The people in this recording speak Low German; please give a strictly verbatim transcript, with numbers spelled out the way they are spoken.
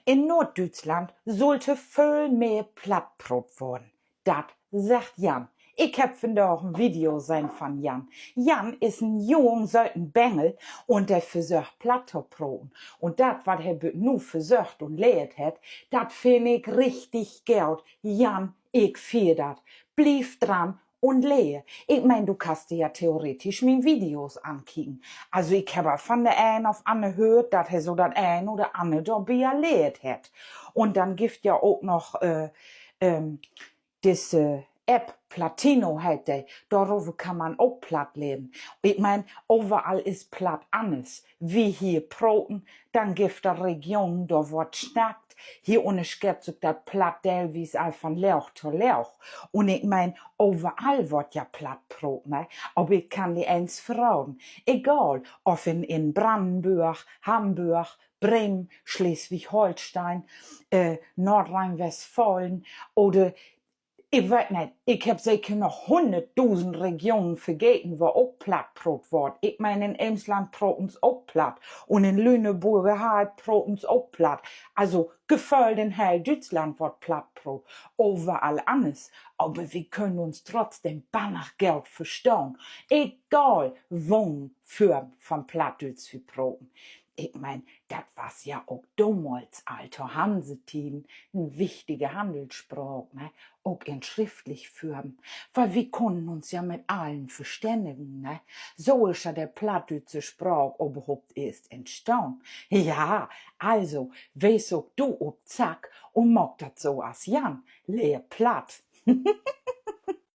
In Noorddüütschland sull völ mehr Platt proot worrn. Dat seggt Jan. Ik hebb vandaag en Video sehn van Jan. Jan is en jung söten Bengel un de versöcht Platt to proten. Un dat, wat he bit nu versöcht un lehrt hett, dat finn ik richtig goot. Jan, ik fier dat. Bliev dran un lehr. Ik meen, du kannst di ja theoretisch mien Videos ankieken. Also, ik hebb al van de een of anner höört, dat he so dat een oder anner dorbi al lehrt hett. Un denn gifft ja ok noch, äh, ähm, disse App, Platino heet de. Doröver kann man ok Platt lehren. Ik meen, överall is Platt anners. Wi hier proten, denn gifft dat Regionen, dor word snackt. Hier ünnerscheedt sük dat Platt deelwies al van Laag to Laag. Un ik meen, överall word ja Platt proot, ne? Aver ik kann di eens verraden: Egal, of in, in Brannenborg, Hamborg, Bremen, Sleswig-Holsteen, äh, Noordrhien-Westfalen oder, ik weet neet, ik hebb seker noch hunnertdusend Regionen vergeten, wo ok Platt proot word. Ik meen, in Emsland proten s' ok Platt. Un in Lüneburger Heide proten s' ok Platt. Also, geföhlt in heel Düütschland word Platt proot. Överall anners. Aver wi köönt uns trotzdem bannig goot verstahn. Egal, wo'n Form van Plattdüütsch wi proten. Ik meen, dat was ja ok domals al to Hansetieden en wichtige Hannelsspraak, ne? Ok in schriftlich Form. Wiel wi kunnen uns ja mit allen verstännigen, ne? So is ja de plattdüütsche Spraak överhaupt eerst entstahn. Ja, also, wees ok du op Zack un maak dat so as Jan. Lehr Platt.